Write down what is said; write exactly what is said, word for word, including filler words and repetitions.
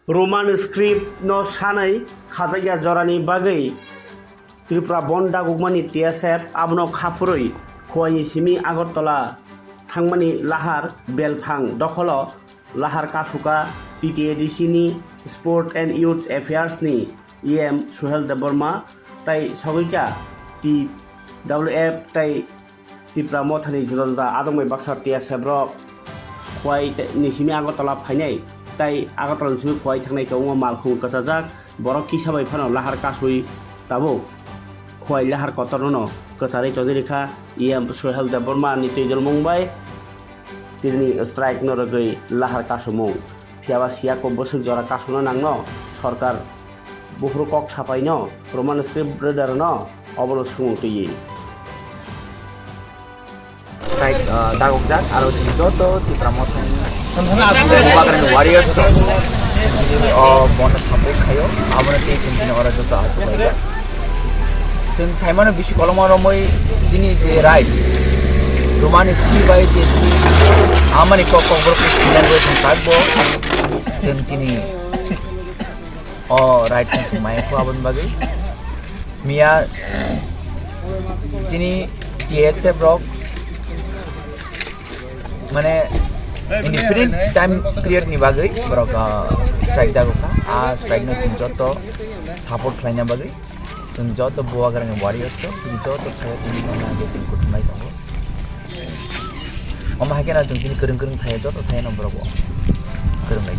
Roman script no sanai khajakya jorani bagwi Tripura Bandh dagukmani T S F abono khaphurwi Khwaini simi Agartala thangmani lahar belphang dokholo lahar kasuka T T A D C ni Sport and Youth Affairs ni E M Suhel Debbarma tai sogwikha T W F tai Tipra Mothani juda juda adong bai baksa T S F rok Khwai ni simi Agartala phainai tai Agartala ni simi Khwai thangnai khe wngma malkhung kwchajak borok kisa bai phano lahar kasui tabuk Khwai lahar kotorno no kwcharwi tongwi rwkha E M Suhel Debbarma ni twijlmung bai tini strike no rwgwi lahar kasumung. Phiya ba siya kok bwswk jora kasuna nangno sorkar buphuru kok sapaino Roman script rwdarno obono swngmung twiwi. Strike, ah, dagokjak, aro chini joto Tipra Mothani Bubagrani warriors rok chini o bono support khaio, abono tei chini oro joto achuk laijak. Chwng saimano bisi koloma romwi chini je rights, Roman script bai je chini amani kok kok borok kok language ni kagbo chwng chini o rights ni chwng maya kho aboni bagwi. Miya chini T S F rok mane in different time period ni bagwi borok, ah, strike dagokha. A strike no chwng joto support khlaina bagwi. Chwng joto Bubagrani warriors rok, chwng joto thaiyo tini no nangwi chwng kuthumnai tongo. Omo hai kheno chwng tini kwrwng kwrwng thaiyo, joto thaiyo no borok bo kwrwng lai.